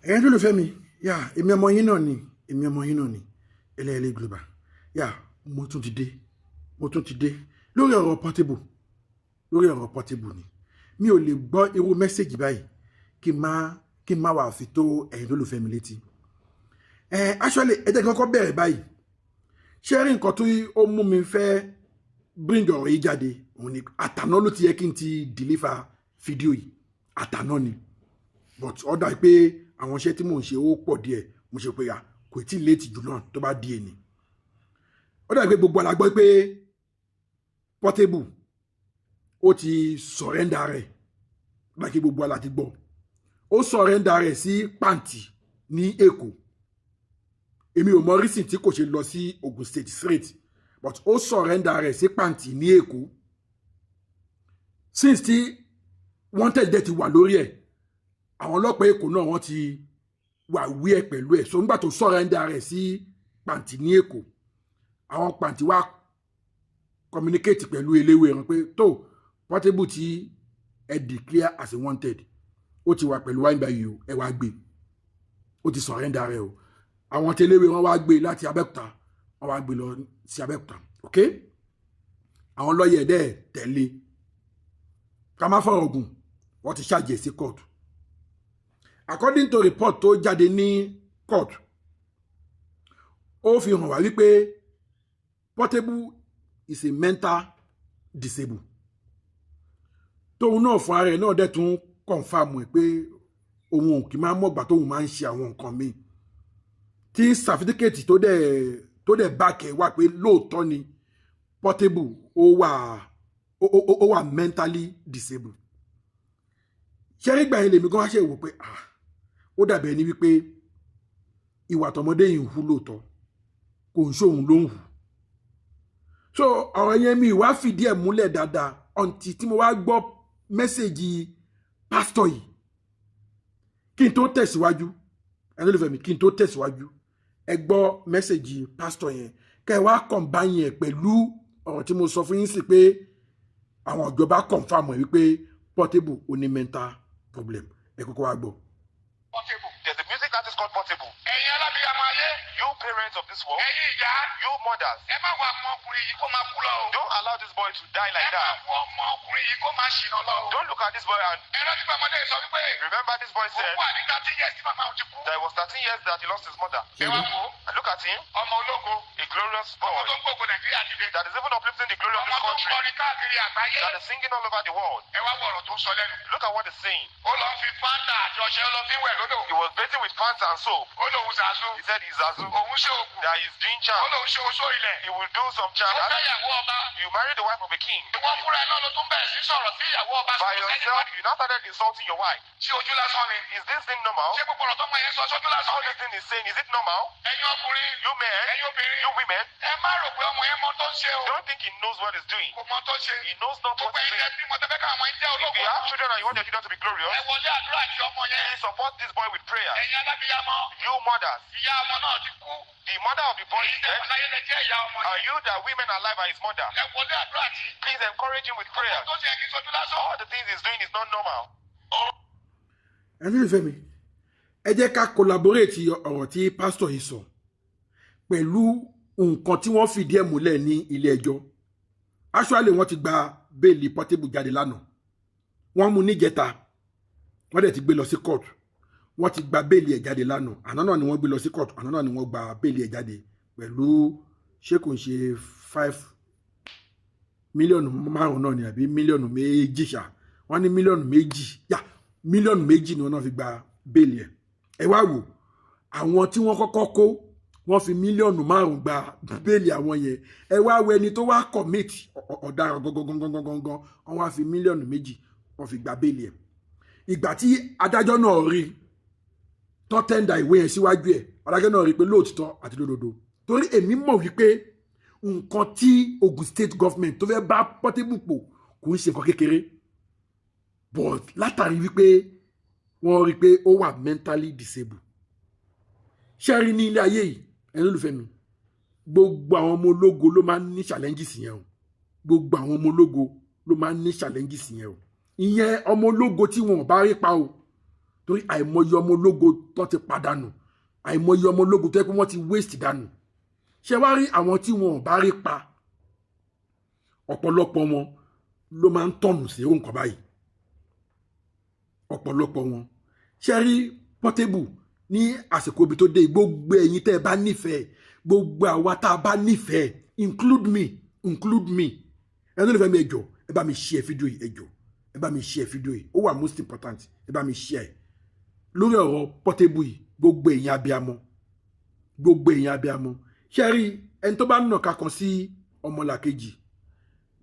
Ẹ̀yin olólùfẹ́ mi, yà, èmi ọmọ yín náà ni, èmi ọmọ yín náà ni, Ẹlẹ́yẹlé Global. Yà, mo tún ti dé, mo tún ti dé lórí ọ̀rọ̀ Portable. Lórí ọ̀rọ̀ Portable ni. Mi ò lè gbọ́ irú message báyìí kí n má wà fi tó ẹ̀yin olólùfẹ́ mi létí. Ẹ actually, ẹ jẹ́ kí n kọ́kọ́ bẹ̀rẹ̀ báyìí. Ṣé rí nǹkan tó ó mú mi fẹ́ bring ọ̀rọ̀ yìí jáde, òun ni àtàná ló ti yẹ kí n ti deliver fídíò yìí, àtàná ni, but ó dà pé àwọn iṣẹ́ tí mò ń ṣe ó pọ̀ díẹ̀. Mo ṣe pé à kò tí ì late jù náà tó bá di èní. Ó dà pé gbogbo àlá gbọ́ pé Portable ó ti surrender rẹ̀ bá kí gbogbo àlá ti gbọ́. Ó surrender rẹ̀ sí Pàǹtì ní Èkó. Èmi ò mọ reason tí kò ṣe lọ sí Ogun State straight, but ó surrender rẹ̀ sí Pàǹtì ní Èkó. Since tí wanted dẹ̀ ti wà lórí ẹ̀, àwọn ọlọ́pàá Èkó náà, wọ́n ti wà wí ẹ̀ pẹ̀lú ẹ̀. So nígbà tó surrender rẹ̀ sí Pàǹtì ní Èkó, àwọn Pàǹtí wá communicate pẹ̀lú Eléwéran pé tó Portable tí ẹ declare as a wanted, ó ti wà pẹ̀lú wáyé báyìí o, ẹ wá gbé, ó ti surrender rẹ̀ o. Àwọn tí Eléwéran wá gbé láti Abẹ́òkúta, wọ́n wá gbé lọ sí Abẹ́òkúta. Ok, àwọn lọ́yẹ̀ dẹ̀ tẹ̀lé. Ká má fọ̀rọ̀ gùn, wọ́n ti ṣàjẹ́ sí court. According to report tó jáde ní court, ó fi hàn wá wípé Portable is a mental disabled, tóun náà fún ara ẹ̀ náà dẹ̀ tún confirm ẹ̀ pé òun ò kì máa mọ̀gbà tóun máa ń ṣe àwọn nǹkan míì, tí certificate tó dẹ̀ back ẹ̀ wá pé lóòótọ́ ni Portable ó wà mentally disabled. Ṣẹ́rí gbà yẹn lèmi gan wá ṣe wò pé, ah, ó dàbí ẹni wípé ìwà tọmọdé yìí ń hu lóòótọ́, kò ń ṣòun ló ń hù. So ọ̀rọ̀ yẹn, mi wá fìdí ẹ̀ múlẹ̀ dáadáa until tí mo wá gbọ́ message pásítọ̀ yìí. Kí n tó tẹ̀síwájú, ẹni olùfẹ́ mi, kí n tó tẹ̀síwájú, ẹ gbọ́ message pásítọ̀ yẹn, kẹ́ ẹ wá combine ẹ̀ pẹ̀lú ọ̀rọ̀ tí mo sọ fún yín sí pé àwọn ìjọba confirm ẹ̀ wípé Portable ó ní mental problem. Ẹ kọ́kọ́ wá gbọ́. Portable. There's a music artist called Portable. Ẹ̀yin alábìyamọ ayé. You parents of this world, Ẹ̀yin ìyá. you mothers, Ẹ má wo ọmọkùnrin yìí kó máa kú lọ o. don't allow this boy to die like Ẹ má that. wo ọmọkùnrin yìí kó máa ṣìnà lọ o. Don't look at this boy and Ẹ rántí pé ọmọdé yìí sọ wípé remember this boy ó said wà ní 13 years tí màmá òun ti kú. that it was 13 years that he lost his mother. Ẹ wá wò ó. And look at him, Ọmọ ológo. a glorious Ọmọ boy tó ń gbógun Nàìjíríà dìde. that is even uplifting the glory of Ọmọ this tó ń country, kọrin káàkiri àgbáyé. that is singing all over the world. Ẹ wá wo ọ̀rọ̀ tó ń sọ lẹ́nu. Look at what he's saying. Ó lọ fi Fanta àti ọṣẹ, ó lọ fi wẹ̀ lódò. He was bathing with Fanta and soap. Ó lóun ṣàṣù. He said he's Zazu, Òun ṣe ògùn. that he's doing Ó charm. lóun ṣe oṣó ilẹ̀. He will do some charm. Ó fẹ́ ìyàwó ọba. You marry the wife of a king. Ìwọ fúnra ẹ náà ló tún bẹ̀rẹ̀ sí sọ̀rọ̀ sí ìyàwó ọba. By yourself, you now started insulting your wife. Ṣé ojú lásán ni? Is this thing normal? Ṣé gbogbo ọ̀rọ̀ tọ́mọ yẹn sọ sójú lásán All ni? this thing is saying, is it normal? Ẹ̀yin ọkùnrin, You men, ẹ̀yin obìnrin, you women, ẹ má rò pé ọmọ yẹn mọ tó ń ṣe o. don't think he knows what he's doing. Kò mọ tó ń ṣe. He knows not what Gbogbo he's ẹ̀yin tẹ́ doing. bímọ tẹ́ fẹ́ káwọn ọmọ yín jẹ́ If ológo. you have children and you want your children to be glorious, Ẹ wọlé àdúrà tí ọmọ yẹn. please support this boy with prayer. Ẹ̀yin alábìyamọ, You mothers, ìyá ọmọ náà ti kú. the mother of the boy Ẹ̀yin is tẹ́ dead. wà láyé lẹ jẹ́ ìyá ọmọ And yẹn. you that women alive are his mother. Ẹ wọlé àdúrà tí. Please encourage him with prayer. Tó ṣe kí sojú lásán. All the things he's doing is not normal. Ẹni olùfẹ́ mi, ẹ jẹ́ ká collaborate ọ̀rọ̀ tí pásítọ̀ yìí sọ pẹ̀lú nǹkan tí wọ́n fìdí ẹ̀ múlẹ̀ ní ilé ẹjọ́. Actually, wọ́n ti gba bail Portable jáde lánàá. Wọ́n mú níjẹta, wọ́n dẹ̀ ti gbé lọ sí court. Wọ́n ti gba bail ẹ̀ jáde lánàá. Àná náà ni wọ́n gbé lọ sí court, àná náà ni wọ́n gba bail ẹ̀ jáde pẹ̀lú, ṣé kò ń ṣe 5 mílíọ̀nù 5 náà ni àbí mílíọ̀nù 2 ṣá? Wọ́n ní mílíọ̀nù 2 yá, mílíọ̀nù 2 ni wọ́n náà fi gba bail ẹ̀. Ẹ wá wò, àwọn tí wọ́n kọ́kọ́ kó, wọ́n fi mílíọ̀nù 5 gba bail àwọn yẹn. Ẹ wá wo ẹni tó wá commit ọ̀daràn gangan gangan gangan, wọ́n wá fi mílíọ̀nù 2, wọ́n fi gba bail ẹ̀. Ìgbà tí adájọ́ náà rí tó tender ìwé yẹn síwájú ẹ̀, adájọ́ náà rí pé lóòtítọ́ àti lódodo, torí èmi mọ̀ wípé nǹkan tí Ogun State government tó fẹ́ bá Portable pò kò ń ṣe nǹkan kékeré, but látàrí wípé wọ́n rí i pé ó wà mentally disabled. Ṣé rí ní ilé ayé yìí, ẹni olùfẹ́ mi, gbogbo àwọn ọmọ ológo ló máa ń ní challenges yẹn o. Gbogbo àwọn ọmọ ológo ló máa ń ní challenges yẹn o. Ìyẹn ọmọ ológo tí wọn ò bá rí pa o. Torí àìmọye ọmọ ológo tó ti padànù, àìmọye ọmọ ológo tó yẹ pé wọ́n ti waste dànù. Ṣé wá rí àwọn tí wọn ò bá rí pa, ọ̀pọ̀lọpọ̀ wọn ló máa ń tọ̀nù sí irú nǹkan báyìí. Ọ̀pọ̀lọpọ̀ wọn. Ṣé rí Portable ní àsìkò ibi tó dé, gbogbo ẹ̀yin tẹ́ ẹ bá nífẹ̀ẹ́, gbogbo àwa tá a bá nífẹ̀ẹ́, include me, include me, ẹni tó lè fẹ́ mi, ẹ jọ̀ọ́, ẹ bá mi share fídíò yìí. Ẹ jọ̀ọ́, ẹ bá mi share fídíò yìí. Ó wà most important, ẹ bá mi share lórí ọ̀rọ̀ Portable yìí. Gbogbo èèyàn abiyamọ, gbogbo èèyàn abiyamọ, ṣé rí ẹni tó bá nàka kan sí ọmọlàkejì,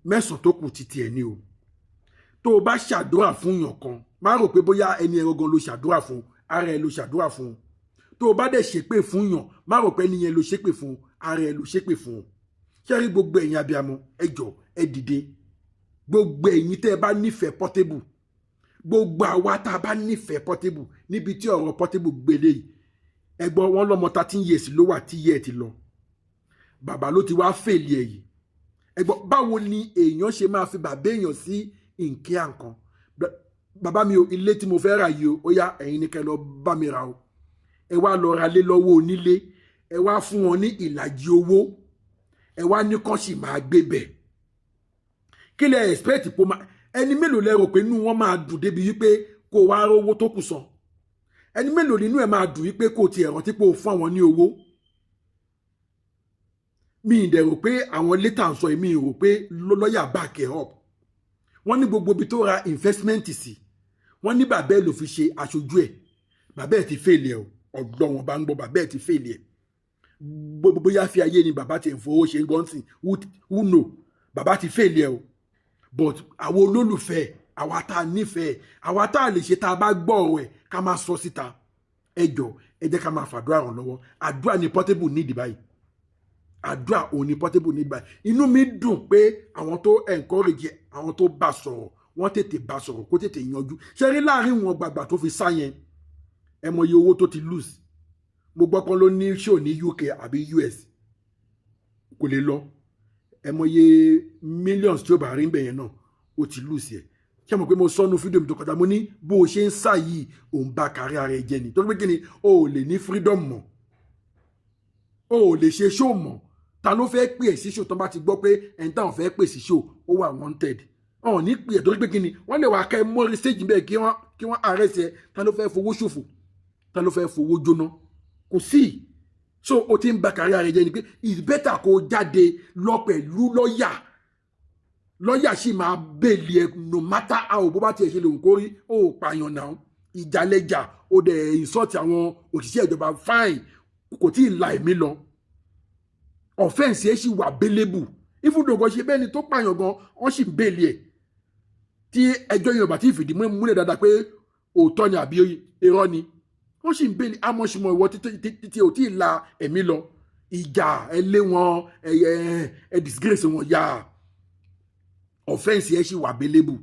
mẹ́sàn-án tó kù títí ẹ̀ ní o. Tó o bá ṣàdúrà fún yàn kan, má rò pé bóyá ẹni ẹ̀rọ gan ló ṣàdúrà fún, ara ẹ ló ṣàdúrà fún. Tó o bá dẹ̀ ṣépè fún yàn, má rò pé ẹni yẹn ló ṣépè fún, ara ẹ ló ṣépè fún. Ṣé rí gbogbo ẹ̀yin abiyamọ, ẹ jọ̀ọ́, ẹ dìde. Gbogbo ẹ̀yin tẹ́ ẹ bá nífẹ̀ẹ́ Portable, gbogbo àwa tá a bá nífẹ̀ẹ́ Portable, níbi tí ọ̀rọ̀ Portable gbélé yìí, ẹ gbọ́, wọn lọ́mọ 13 years ló wà tí yẹ ẹ ti lọ, bàbá ló ti wá fail ẹ̀ yìí. Ẹ gbọ́, báwo ni èèyàn ṣe máa fi bàbá èèyàn sí nkí àǹkan? Bàbá mi o, ilé tí mo fẹ́ rà yìí o, ó yá, ẹ̀yin ni kẹ́ lọ bá mi ra o. Ẹ wá lọ ra lé lọ́wọ́ onílé, ẹ wá fún wọn ní ìlàjì owó, ẹ wá ní kán sì máa gbé bẹ̀. Kí lẹ expect pé máa ẹni mélòó lẹ rò pé inú wọn máa dùn débi wípé kó wá rówó tó kù san? Ẹni mélòó nínú ẹ máa dùn wípé kó tiẹ̀ rántí pé o fún àwọn ní owó? Mi ì dẹ̀ rò pé àwọn létà ń sọ, èmi rò pé lọ́ọ̀yà back ẹ̀ up. Wọ́n ní gbogbo ibi tó ra investment sí, wọ́n ní bàbá ẹ̀ ló fi ṣe aṣojú ẹ̀. Bàbá ẹ̀ ti fail ẹ̀ o. Ọ̀dọ́ wọn bá ń gbọ́, bàbá ẹ̀ ti fail ẹ̀. Bóyá fi ayé ni bàbá ti ń fowó ṣe gọ́ǹsìn, who know? Bàbá ti fail ẹ̀ o. But àwọn olólùfẹ́, àwa tá a nífẹ̀ẹ́, àwa tá a lè ṣe tá a bá gbọ́ ọ̀rọ̀ ẹ̀ ká máa sọ síta, ẹ jọ, ẹ jẹ́ ká máa fàdúrà ràn lọ́wọ́. Àdúrà ni Portable nídìí báyìí, àdúrà òun ni Portable nídìí báyìí. Inú mi dùn pé àwọn tó encourage, àwọn tó bá sọ̀rọ̀, wọ́n tètè bá sọ̀rọ̀ kó tètè yanjú. Ṣe rí láàrin wọn gbàgbà tó fi sá yẹn, ẹ mọ iye owó tó ti lose. Mo gbọ́ pọ́n ló ní show ní UK àbí US, kò lè lọ. Ẹ mọ iye millions tí ó bá rí ń bẹ̀ yẹn náà, ó ti lose ẹ̀. Ṣé mo pé mo sọnù fídíò mi tó kọjá, mo ní bó o ṣe ń sá yìí, òun bá kárí ara ẹ jẹ ni. Torí pé kí ni? O ò lè ní freedom mọ́, o ò lè ṣe show mọ́. Ta ló fẹ́ pè é sí show tó bá ti gbọ́ pé ẹni táwọn fẹ́ pè sí show ó wà wanted? Ọ̀n ní pè é, torí pé kí ni? Wọ́n lè wá ká ẹ mọ́rí stage bẹ́ẹ̀ kí wọ́n arrest ẹ. Ta ló fẹ́ fowó ṣòfò? Ta ló fẹ́ fowó jóná? Kò sí. So o ti ń ba kárí ara ẹ jẹ ni pé it's better kó o jáde lọ pẹ̀lú lọ́ọ̀yà. Lọ́ọ̀yà sì máa bail ẹ no matter how. Bó bá tiẹ̀ ṣe lòun kórí, ó pààyàn náà, ìjàlẹ̀jà, ó dẹ̀ insult àwọn òṣìṣẹ́ ìjọba, fine, kò tí ì la ẹ̀mí lọ. Offence ẹ̀ sì wà bailable. Even though gan ṣe bẹ́ẹ̀ ni tó pààyàn gan, wọ́n sì ń bail ẹ̀ tí ẹjọ́ yẹn ò bá tí ì fìdí múlẹ̀ dáadáa pé òótọ́ ni àbí irọ́ ni, wọ́n sì ń bail. Amọ̀ṣùmọ̀ ìwọ títí ò tí ì la ẹ̀mí lọ, ìjà ẹ lé wọn, ẹ disgrace wọn yá, offence ẹ sì wà bailable.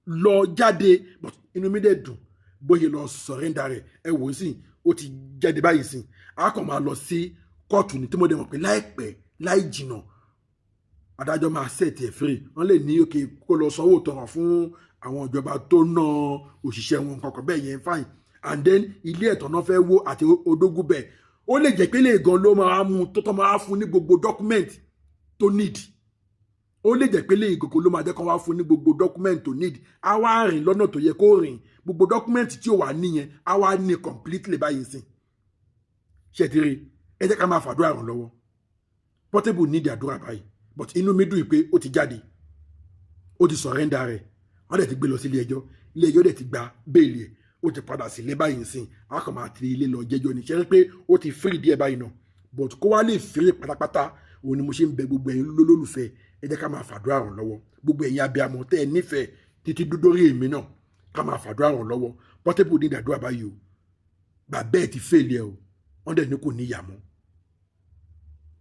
Lọ jáde. But inú mi dẹ̀ dùn bóyá lọ surrender rẹ̀. Ẹ wò ó sìn, ó ti jáde báyìí sìn, a kàn máa lọ sí kóòtù ní tí mo dẹ̀ mọ̀ pé láìpẹ́ láì jìnà, adájọ́ máa set ẹ̀ free. Wọ́n lè ní òkè kó lọ sanwó tọrọ fún àwọn ìjọba tó ná òṣìṣẹ́ wọn kankan bẹ́ẹ̀ yẹn, fine. And then ilé ẹ̀tọ́ náà fẹ́ wó àti odógún bẹ́ẹ̀, ó lè jẹ́ pé lè gan ló máa mú tó tọ́ máa fún ní gbogbo document tó need. Ó lè jẹ́ pé lè gògó ló máa jẹ́ kó wá fún ní gbogbo document tó need. Á wá rìn lọ́nà tó yẹ kó rìn, gbogbo document tí ó wà níyẹn, á wá ní completely báyìí sìn. Ṣètìrì, ẹ jẹ́ ká máa fàdúrà ràn lọ́wọ́. Portable need àdúrà báyìí. But inú mi dùn pé ó ti jáde, ó ti surrender rẹ̀, wọ́n dẹ̀ ti gbé lọ sí ilé ẹjọ́, ilé ẹjọ́ dẹ̀ ti gba bail ẹ̀, ó ti padà sílé báyìí sìn. Á kàn máa ti ilé lọ jẹ́jọ́ ní. Ṣe rí pé ó ti free díẹ̀ báyìí náà, but kó wá lè free pátápátá, òun ni mo ṣe ń bẹ gbogbo ẹ̀yin lólùfẹ́, ẹ jẹ́ ká máa fàdúrà ràn lọ́wọ́. Gbogbo ẹ̀yin abiyamọ tẹ́ ẹ nífẹ̀ẹ́ títí dúdórí èmi náà, ká máa fàdúrà ràn lọ́wọ́. Portable ní ìdàdúrà báyìí o. Bàbá ẹ̀ ti fail ẹ o, wọ́n dẹ̀ ní kò ní ìyá mọ́.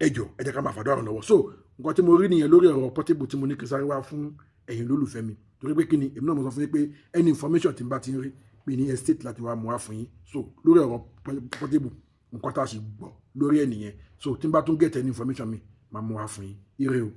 Ẹ jọ̀ọ́, ẹ jẹ́ ká máa fàdúrà ràn lọ́wọ́. So nǹkan tí mo rí nìyẹn lórí ọ̀rọ̀ Portable tí mo ní kí sáré wá fún ẹ̀yin lólùfẹ́ mi. Torí pé kí ni? Èmi náà mo sọ fún yín pé any information tí n bá ti ń rí pé ní estate láti wá mú wá fún yín. So lórí ọ̀rọ̀ Portable, nǹkan tá a sì gbọ́ lórí ẹ̀ nìyẹn. So tí n bá tún get any information mi, máa mú wá fún yín. Ire o.